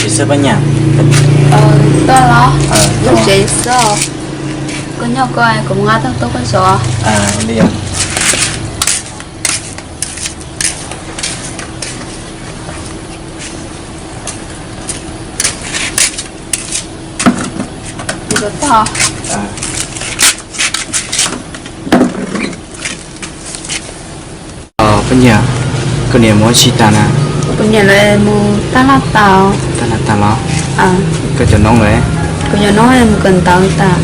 Tsev xwb Paj Nyiaj? Koj los? Nyob tsev xwb. Koj nyob koj, kuv mus nqa tau tuaj koj zov. Li. Paj Nyiaj, koj niam mus ua tsi tas na? Kuv niam lawv mus tab laj tas. Tab laj tas los? Koj cov noob lawm? Kuv cov noob mus kawm ntawv tas.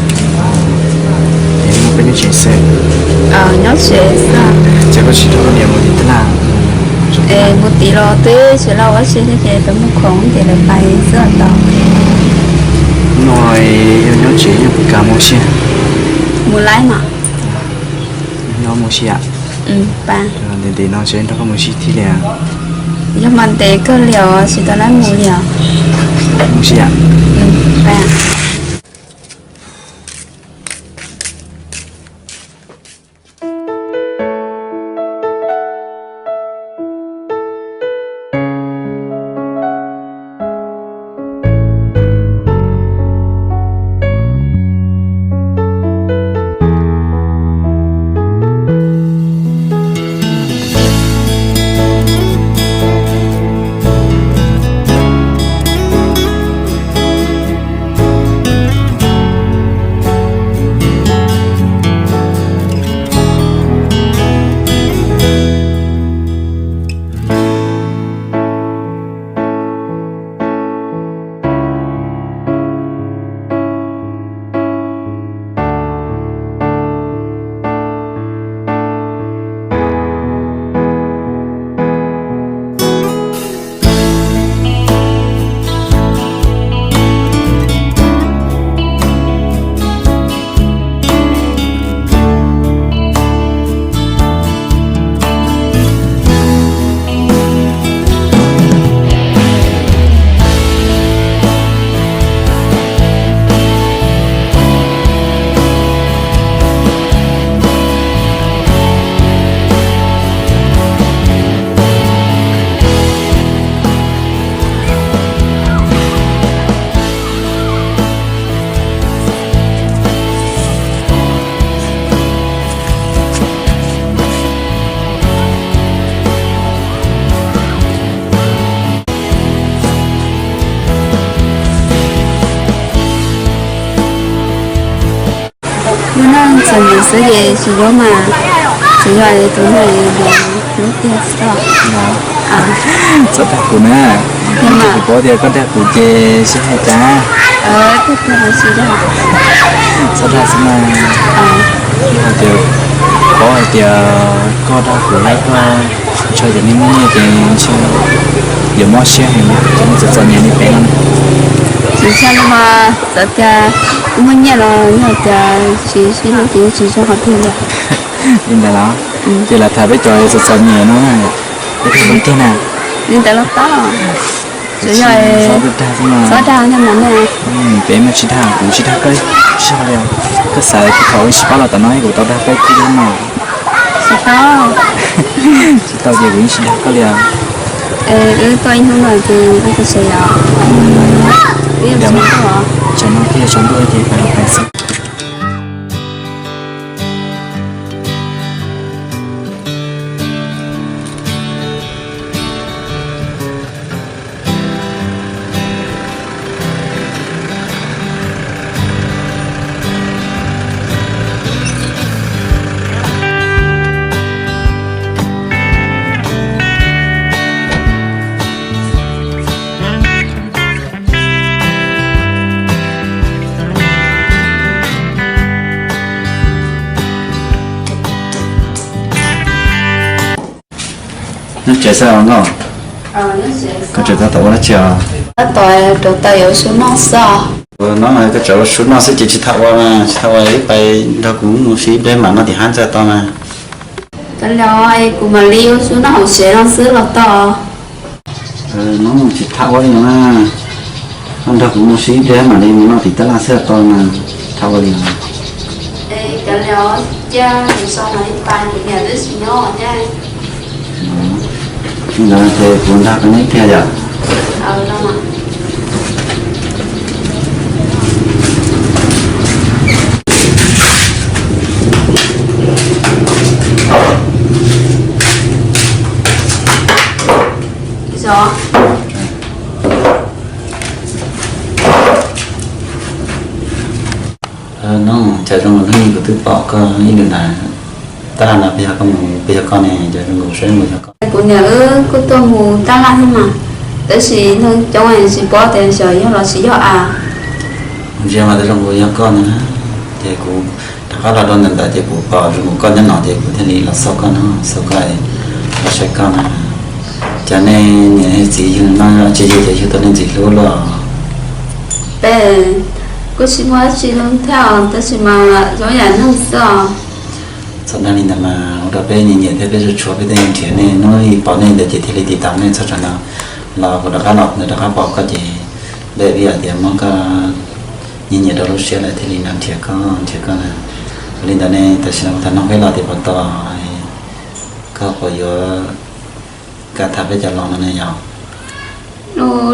Es muaj peb nyob tsev xwb? Nyob tsev xwb. Ces koj tsis nrog koj niam mus tim tab laj? Es mus tim los twb tsis laj ua si thiab ces peb mus khoom ces lawv pais xwb tau. Hnub no yog nyob tsev yog puas kam mus ua si? Mus laib mas. Nyob mus ua si. Ntev ntev no tsev nrog koj mus ua si thiab li. Yog mas ntev kawg li os, tsis tau laib mus li os. Mus ua si. Lub neej txom nyem xwb ces tsis zoo mas, tsuas yog tus neeg lub tiag xwb. Txhob dag kuv na, kuv paub tias koj dag kuv ces sib hais cas. Txhob dag xwb mas, hais tias paub hais tias koj dag kuv thiab koj ntshaw cov neeg muaj nyiaj ces ntshe yuav mob siab heev, cov neeg txom txom nyem li peb no. Tsis ntshai li mas, txawm tias muaj nyiaj los yog tias tsis sib hlub ces yeej tsis zoo qhov twg li. Li ntawd los? Ces lam tham peb cov txom txom nyem no, peb tham tiag na. Li ntawd los tau. Tsuas yog txhob dag, peb mas tsis dag, kuv tsis dag koj sij hawm li. Koj xav tias thaum wb sib pab los tom no kuv tau dag koj ib lub no? Tsis tau. Tsis tau ces kuv yeej tsis dag koj li os. Wb tuaj ib hnub no ces wb tsis yog, wb yeej tsis tuaj. Tsam no twb yog tsaus ntuj ces pais los pais xwb. Nyob tsev xwb os nkauj? Koj tseem tab tom ua dab tsi os? Tab tom rauv taws yuav ua su noj xwb os. Ua no koj tseem ua su noj xwb ces tsis tham ua mas, tsis tham ua wb pais nrog kuv mus si ib pliag mam noj tim hab ntxawg tau mas. Cov los kuv mam li ua su noj hauv tsev no xwb los tau. Hnub tsis tham ua li na, koj nrog kuv mus si ib pliag mam li mus noj tim tab laj xwb tau mas, tsis tham ua li os. Cov los cia kuv so mam li pais, kuv niam twb tsis nyob thiab. Li ntawd ces kuv nrog koj nyob ib pliag yom. No, cas zoo li kuv twb pom koj ib ntus ntawd, tab laj no puas yog koj mus, puas yog koj ne? Cas zoo nkaus saib mus yog koj. Kuv niam wb kuj tuaj mus tab laj thiab mas, tab sis neeg coob tsis paub tias xyov yog los tsis yog a. Kuv ntsia mas twb zoo nkaus yog koj ntag na, ces kuv rov qab los rau ntawm ntawd ces kuv pom zoo nkaus koj nyob no ces kuv thiaj li los xauj koj no, xauj koj, los saib koj na. Cas nej niam txiv yug no tsis yug ces yug tau nej ntxim hlub los? Peb kuj tsis muaj dab tsi zoo thiab os, tab sis mas zoo yam neeg xwb os. Txhob dag li ntawd mas, ua rau peb nyiam nyiam thiab peb tsuas tshuav peb tej nrhiav nej, hnub ib pom nej ntawd ces thiaj li tiv tam nej txog tsam no los kuv rov qab los ntawd rov qab pom koj ces npaj ib yam tias muab koj nyiam nyiam rau lub siab lawm thiaj li los nrhiav koj, nrhiav koj na. Ua li ntawd ne, tam sim no kuv tham noog peb los tias puas tau, koj puas yuav kam tham peb cov laus no ne yog?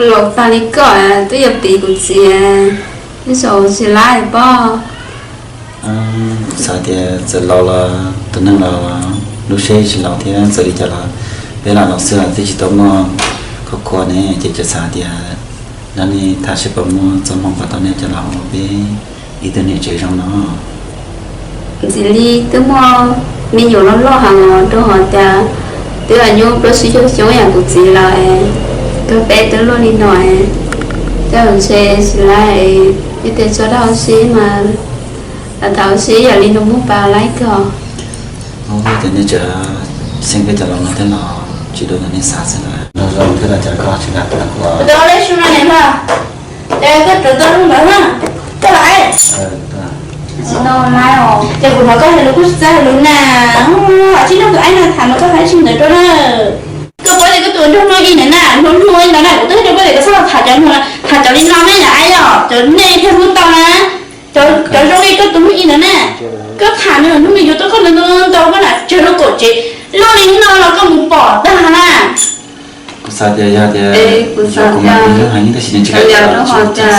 Laus tag li koj twb yuav piv kuv txiv, nej xav tsis lab pob. Xav tias txawm laus los tus neeg los lub siab tsis laus thiab, txawm li cas los peb lam laus xwb twb tsis tau muaj khuj khuav ne, ces tsuas xav tias nrog nej tham seb puas muaj txoj hmoo pab tau nej cov laus ua peb ib tug niam tsev zoo no. Ntxim li twb muaj me nyuam loj loj heev os, rau qhov tias twb ua nyuj plaub tsib caug xyoo yam kuv txiv lawm, kawg peb twb luaj li no, tej zaum ntshe tsis lab, yog tias tso dab ua si mas lam tham ua si yam li nus muag pas laib kawg. Ces nej tseem xeeb peb cov laus no thiab los tsis dua ntawm nej xav xwb na. Zoo thiab los cas koj tsis kam tham kuv. Tau lej su no niam hlob, ces koj rov tau lub ntawd na, koj los es. Tsis tau lawm, ces kuv hnov koj hais lus kuj tsis txawj hais lus na. Tsis nrog tus aib no tham mas koj hais tsis ntawd rau na. Koj paub tias koj tus nraug no ib ntawd na, hnub hnub ib ntawd na, kuv twb hais rau koj tias koj txhob los tham cov, tham cov li no ne yom, aib yom, cov nej thiaj hlub tau na. Cov zoo li koj tus hnub ib ntawd na, koj tham nws hnub nws yuav tau koj ntau ntau, koj lam tsawg rau kaum tsev, loj li hnub no los koj mus pom tag na. Kuv xav tias yog tias kuv mam li hlub heev tab sis nws tsis kam, rau qhov tias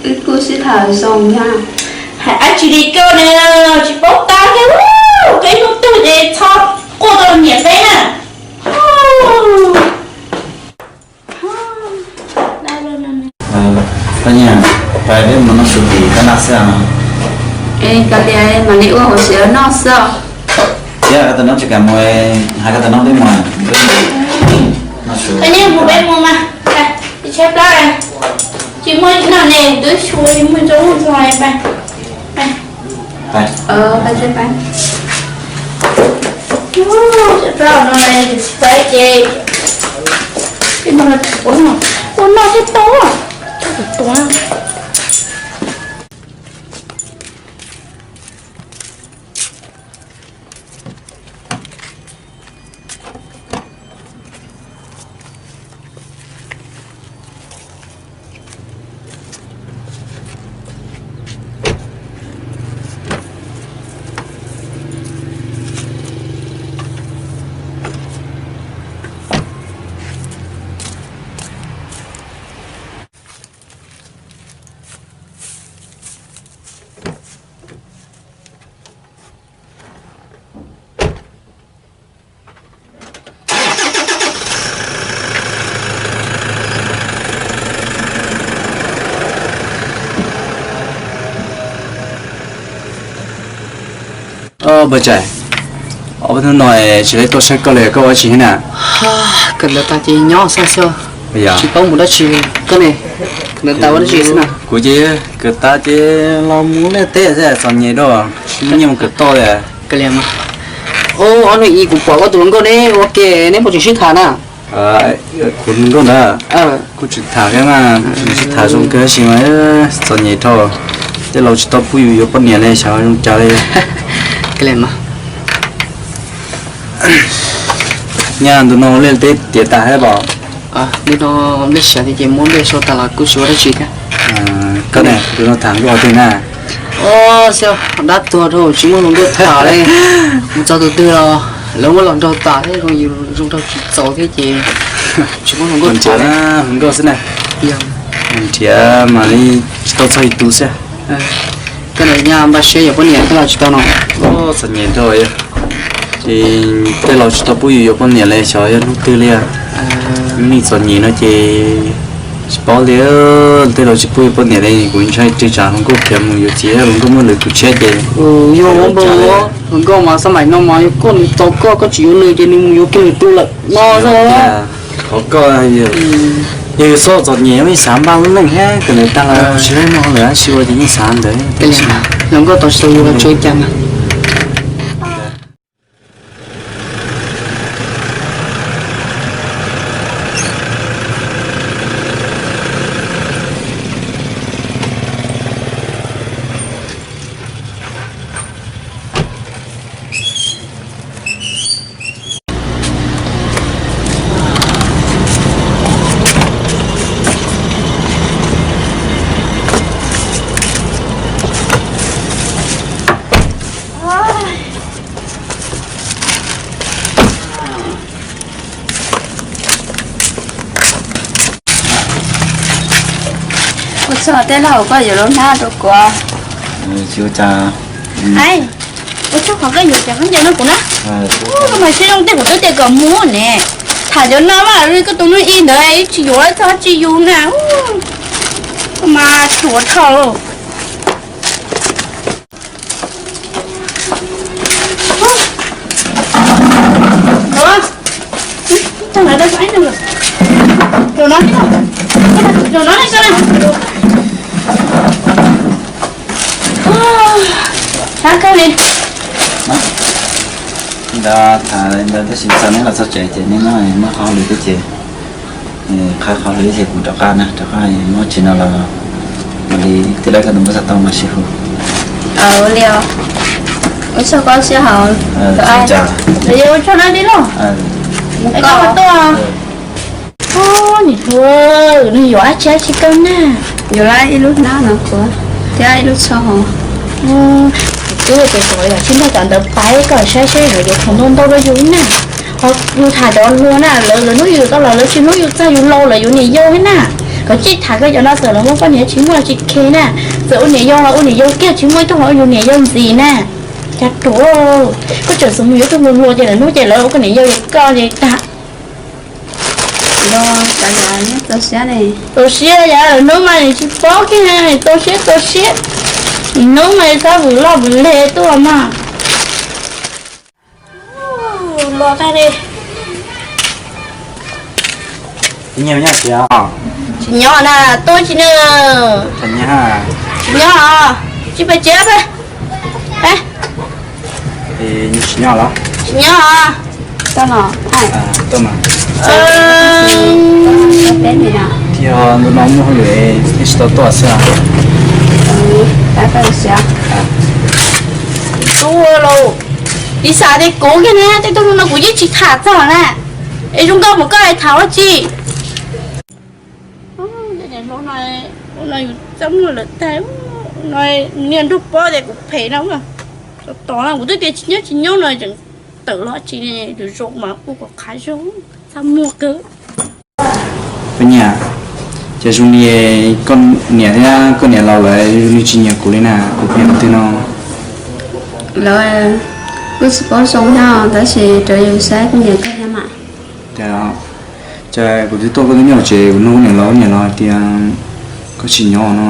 wb kuj sib tham zoo thiab. Hais dab tsi li koj na, tsis paub tab thiab, koj ib hnub twg ces txhob quaj tau niam peb na. Koj niam, pais peb mus noj su tim tab laj xwb. Kav liam, mam li ua hauv siav noj xwb. Thiab koj tus noob tsis kam mus, hais koj tus noob peb mus. Koj niam, mus peb mus mas, tshaib plab, tsis muaj noj ne, twb tsis muaj tso muaj txog pais. Tshaib plab no tsis pais ces ua noj thiaj tau. Pawg Tsaim, ob peb hnub no tsis tau tuaj saib koj li, koj ua dab tsi thiab na? Kawm ntawv tas ces nyob xwb xwb, tsis paub mus dab tsi. Koj ne, kawm ntawv tas ua dab tsi xwb na? Kuv ces kawm tas ces los mus liaj teb xwb, txom nyem dua, tsis muaj nyiaj mus kawm toj li. Ub, ob hnub ib kuv pom koj tus hluas nkauj neb ua ke, neb puas tseem sib tham na? Kuv hluas nkauj ntawd kuj tseem tham thiab mas, tseem sib tham zoo kawg tab sis mas txom nyem dhau, tej laus tsis tau pub yus yuav poj niam li, xyov zoo cas li. Nyaj ntu no ua liaj teb tiav tas thiab los? Ntu no ua liaj siav tiav ces muab nplej sau tas los kuj tsis ua dab tsi thiab. Koj ne, ntu no tham nkauj twg na? Ub, xyov dab tuag dhau tsis muaj hluas nkauj tham li. Mus txog tus twg los lawv muab los nrog tham thiab, zoo yus zoo nrog tsis txaus thiab ces tsis muaj hluas nkauj tham. Hluas nkauj xwb na. Nrhiav mam li tsis tau txog ib tus xwb. Koj ntawd nyaj npaj siab yuav poj niam thiab los tsis tau no? Txom nyem dhau, ces tej laus tsis tau pub yus yuav poj niam li, xyov yog hnub twg li. Lub neej txom nyem no ces Tsis paub li, tej laus tsis pub yuav poj niam li, kuv ntshai tsam hluas nkauj khiav mus yuav txiv, hluas nkauj muaj lwm tus tshiab ces. Yog hluas nkauj mas xab maim no mas yog koj nws tau koj, koj tsis yuav nws ces nws mus yuav kiag nws tus lawm no. Qhov koj, yog yus xav txom nyem yeej xav npaj lub neej thiab, kawm ntawv tag los tsis muaj hauj lwm dab tsi ua ces yeej xav ntawd. Hluas nkauj tau tsis tau yuav los tsuav cas mas. Ua tsaug tej laug koj yuav lub hnab rau kuv. Tsis ua cas. Ua tsaug qhov koj yuav cov khaub ncaws no kuv na. Koj mas siab zoo tej kuv twb tias kom muab ne. Tham cov no mas koj tus no ib ntawd tsis yuav txog tsis yus na. Koj mas ruam dhau. Ntawd tham ntawd tab sis txog neb los txog tsev ces neb muab qhov hauj lwm teb ces qhab qhov hauj lwm ces kuv rov qab na, rov qab muab tsev no los ua li tej lawv koj tus npawb xov tooj mas sib hu. Ua li, ua tsaug koj siab hauv. Los yog ua tsaug na tij laug. Koj tuaj. Niam hluas, nws yuav dab tsi dab tsi koj na? Yuav ib lub hnab no kuv thiab ib lub tsho hauv. Kuv twb tias kom yam tsis nrog cov ntawd pab koj saib saib lawv yuav qhov ntau ntau rau yus na. Ho yus tham cov hluas na, lawv lawv hnub yus tau los lawv tsis hnub yus txog yus laus lawm yus niam yau thiab na. Koj tsis tham koj cov no txawm los muaj poj niam tsis muaj tsis khe na. Txawm ua niam yau los ua niam yau kiag tsis muaj ib tug ho ua yus niam yau ntxiv na. Cas ruam, koj tseem xav mus yuav tus hluas hluas ces lawv hnub ces lawv ua koj niam yau yuav koj ces tag. Txaus siab yam hnub mas tsis paub kiag, txaus siab txaus siab. Hnub mas txhob vwm loj vwm le tuaj mas. Los tag li. Tsis nyob na, tuaj tsis na. Tsis nyob, tsis pais tsev. Tsis nyob los? Tsis nyob. Thiab ntu no muaj hauj lwm thiaj tsis tau tuaj xwb. Tus laus, tiv xav tias kuv kiag na, tej tug no kuv yeej tsis tham txog na. Es zoo nkauj mas koj tham ua tsi? Hluas no yus txaj muag lawm tag, niag nraug pob tias kuv phem no. Tos no kuv twb tias tsis nyob tsis nyob no tseem tawm los tsis, yus zoo mas ua kom qhav zog, txaj muag kawg. Koj niam, ces zoo li koj niam thiab koj niam laus lawv zoo li tsis nyiam kuv li na, kuv phem qhov twg no? Lawv kuj tsis paub zoo thiab tab sis rau yus saib kuj nyiam kawg thiab mas. Cas kuv twb tuaj koj twb nyob tsev, kuv nug koj niam laus, koj niam laus hais tias koj tsis nyob no.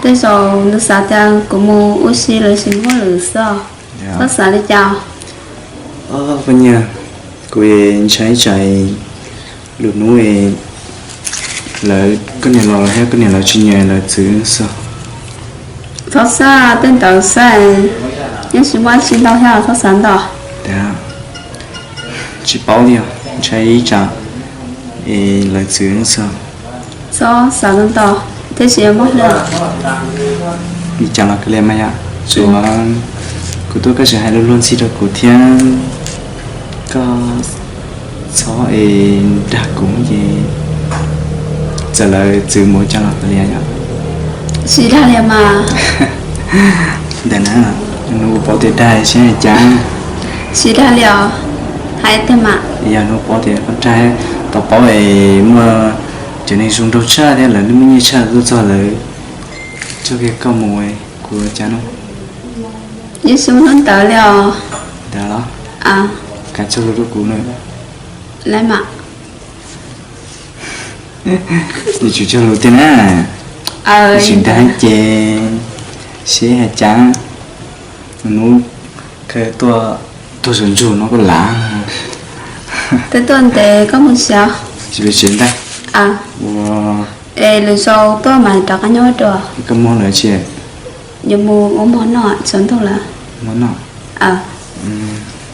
Tej zaum nws xav tias kuv mus ua si lawv tsis muaj lwm xwb. Koj xav li cas? Koj niam, kuv ntshai tsam lwm hnub lawv koj niam laus thiab koj niam lawv tsis nyiam lawv txwv xwb. Txhob xav tej ntawd xwb, yeej tsis muaj tsi ntau thiab txhob xav ntau. Tsis paub li os, ntshai ib tsam lawv txwv xwb. Txhob xav ntau, thiaj tsis muaj hlwb. Li cas los kawg li mas yom, tsuav kuv tuaj koj tseem hais lus luag ntxhi rau kuv thiab. Koj txhob es dag kuv ces txawm lawv txwv mus cas los kawg li yom. Tsis dag li mas. Ntawm na, nws kuv paub tias dag siab cas. Tsis dag li os, hais tiag mas. Yog nws paub tias koj dag, tau paub es muaj cov neeg zoo nraug tshaj thiab lawv muaj nyiaj tshaj tuaj txog lawv txog kiag koj mus kuv cas no. Yeej tsis muaj hnub ntawd li os. Ntawd los? Kav tsij lus rau kuv na. Lawm mas. Yuav tsum cog lus tiag na. Tsis ntag ces seb hais cas hnub tuaj, tuaj zuag ntsug no koj lav. Twb tuaj ntev koj mus xyov. Tsis pes tsev ntag. Ua, es lwm zaus tuaj mas rov qab nyob dua. Koj muab lawm tsis? Yuav mus ua mov noj tsaus ntuj lawm. Mov noj.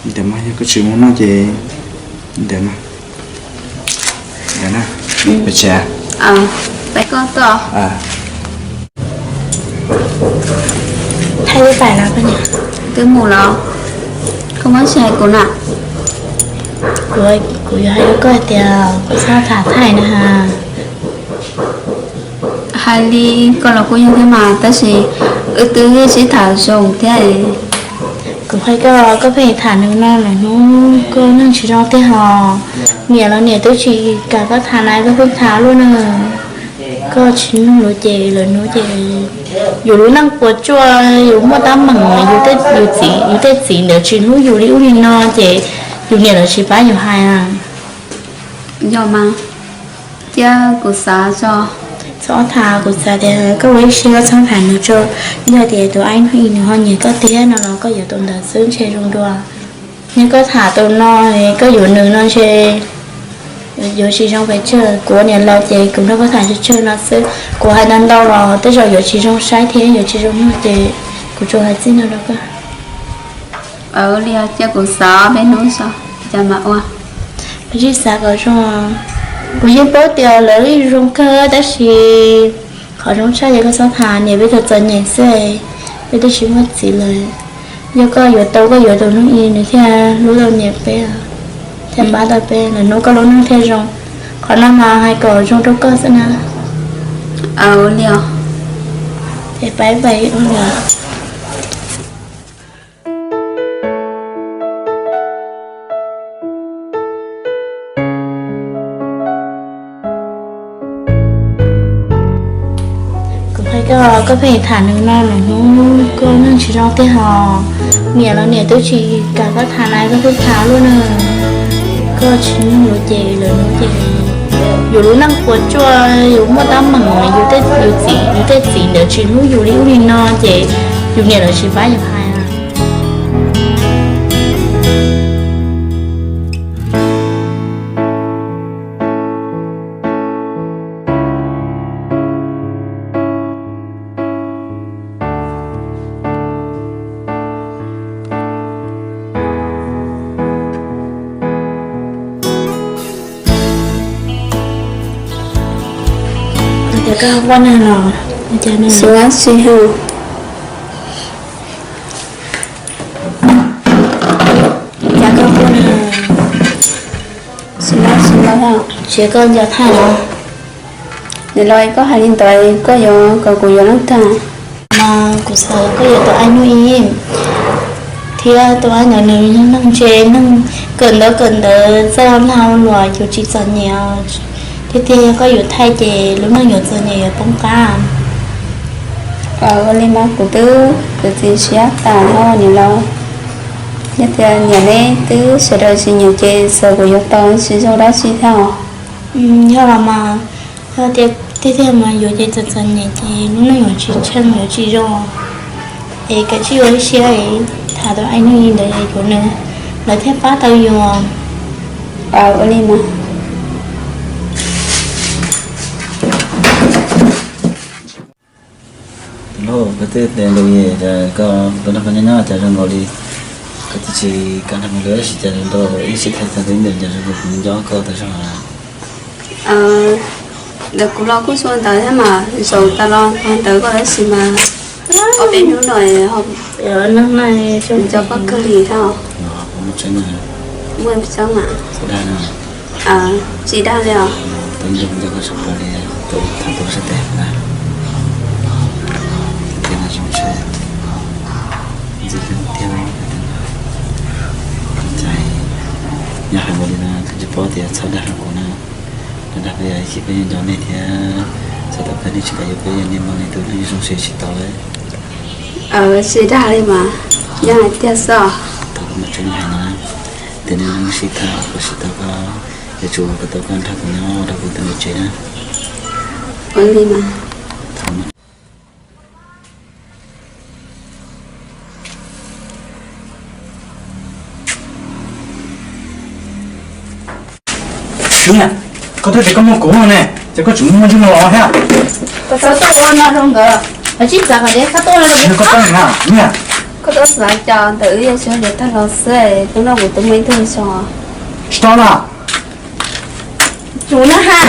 Ntawm mas yog koj tsis mus noj ces ntawm mas, ntawm na, pes tsev. Peb koj tuaj. Thaij ib pais no koj niam. Twb mus los? Koj muab tsis hais kuv na. Kuv, kuv yuav hais rau koj hais tias koj txhob tham thaij na ha. Hais li ko los kuj yog thiab mas, tab sis wb twb sib tham zoo thiab. Kuv hais koj, koj pheej tham nws no lawm hnub koj neej tsis zoo tiag hos. Niam los niam twb tsis kam koj tham na, koj pheej tham luaj na. Koj tsis mloog lawv ces lawv nuv ces yus lub neej puas tsuaj, yus muaj teeb meem, yus tej txiv ntawd tsis hlub yus li ub li no ces yus niam lawv tsis pab yus hais. Yog mas, thiab kuv xav tso. Txhob tham, kuv xav tias koj ua ib siab koj txhob tham nws tso. Yog tias tus aib nws ho nyiam koj tiag no los koj yuav tus ntawd xwb ntshe zoo dua. Yog koj tham tus no, koj yuav nws no ntshe yuav tsis zoo pes tsawg. Kuv ua niam laus ces kuv nrog koj tham tsawg tsawg no xwb. Kuv hais ntau ntau los tej zaum yuav tsis zoo saib thiab yuav tsis zoo mloog ces kuv tsuas hais txij no rau koj. Li cia kuv xav peb hnub so, cas mam ua. Koj tsis xav kom zoo. Kuv yeej paub tias lawv yeej zoo kawg tab sis qhov zoo tshaj ces koj txhob tham, niam peb txom txom nyem xwb, peb twb tsis muaj txiv lawm. Yog koj yuav tau, koj yuav tus hnub i nws thiaj hlub tau niam peb, thiaj pab tau peb, lwm hnub koj lub neej thiaj zoo. Qhov no mas hais kom zoo rau koj xwb na. Ua li os. Ces pab pab ua li. Kuv hais koj, koj pheej tham nws no lawm hnub koj neej tsis zoo tiag hos. Niam los niam twb tsis kam koj tham na, koj pheej tham luaj na. Koj tsis mloog lawv ces lawv nuv ces yus lub neej puas tsuaj, yus muaj teeb meem, yus tej txiv ntawd tsis hlub yus li ub li no ces yus niam lawv tsis pab yus hais. Tias koj ua neeg los, xu lab si ha. Cas koj ua neeg, xu lab si los ha. Tsis koj nco thaij los. Nim no koj hais li ntawd koj yuav kom kuv yuav leej twg? Mas kuv xav koj yuav tus aib Nuj Ib thiab tus aib ntawd nws yog neeg ntse, neeg kawm ntawv kawm ntawv txawj lag luam, yus tsis txom nyem. Tiag tiag yog koj yuav thaij ces lub neej yuav txom nyem yuav poob qab. Ua li mas kuv twb txiav txim siab tas hos niam laus. Yog tias niam neb twb sawv daws tsis nyiam ces txawm kuv yuav tau tsis zoo dab tsi thiab os. Yog los mas, yog tias tiag tiag mas yuav ces txom txom nyem ces lub neej yuav tsis tsheej yuav tsis zoo. Es kav tsij ua ib siab es tham tus aib Nuj Ib ntawd yuav nws, lawv thiaj pab tau yus. Ua li mas. Tus hlub, koj twb tias lus es koj tus nrog koj nyob nyob cas zoo nkaus li koj twb tsis kam nrog kuv lawm, tab sis cas zoo nraug ib sij thaij tag tus ib ntawm cas zoo nkaus kuv nco koj tau zog. Ntawm kuv los kuj zoo ntawd thiab mas, zaum tas los ntawd koj tab sis mas ob peb hnub no nco koj kawg li thiab. Muaj tseeb mas. Tsis dag li os. Nyob hais ua li no koj tsis paub tias txhob dag rau kuv na. Dag peb yog ib chim peb yeej nco nej thiab, txhob tau peb nej tsis pab yuav peb, yog nej muaj nej tus neeg zoo siab tsis tau lawm. Tsis dag li mas, yog hais tiag xwb. Tau koj mas tseeb hais no, tias nej sib tham koj sib tau koj, yuav tsum kom tau koj nrog kuv nyob rau kuv tus niam tsev na. Li mas. Niam, koj twb tias koj muaj kuv ne, ces koj tseem muaj ntsej muag los thiab. Koj txhob tuaj ua no rau nkawd, koj tsis xav kom koj tuaj ua no rau nkawd. Koj tuaj na, niam. Koj tuaj xav cas ntawm wb yog xyov yuav tag los xwb, hnub no kuv twb muaj ib tug xyoo. Tsis tau na. Tsum na ha,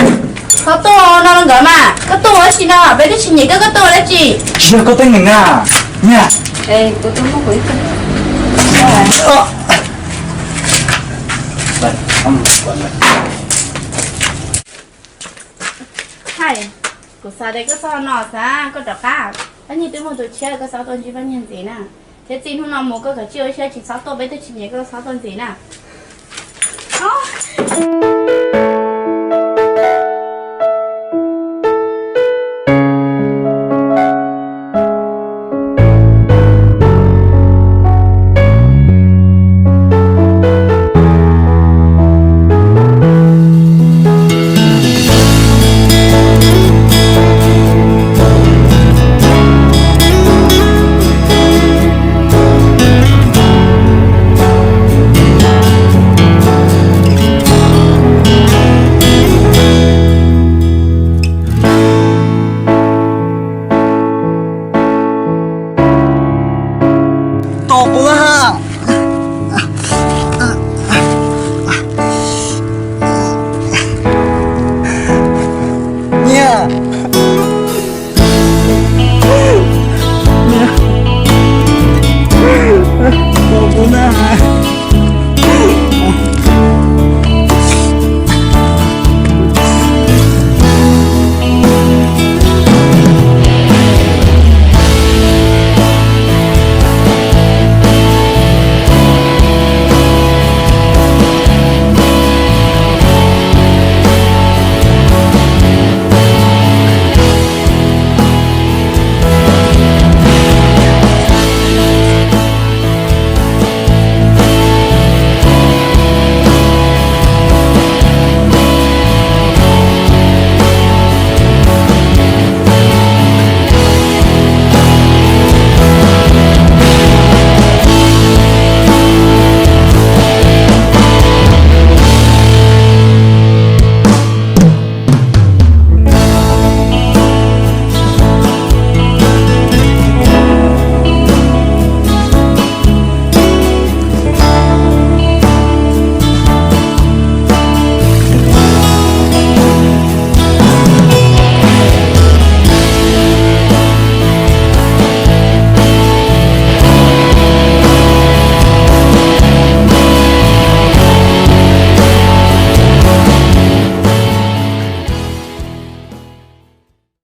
txhob tuaj ua no rau nkawd mas, koj tuaj ua dab tsi no, peb twb tsis nyiam koj, koj tuaj ua dab tsi? Tsis yog koj teeb meem na, niam. Kuv twb muaj kuv ib tug. Hais, kuv xav tias koj txhob no xav, koj rov qab, Paj Nyiag twb muaj tus tshiab, koj txhob tuaj ntsib Paj Nyiag ntxiv na. Thiab txij hnub no mus koj kav tsij ua siab tsis txhob tuaj, peb twb tsis nyiam koj, txhob tuaj ntxiv na. Tos kuv ha. Niam,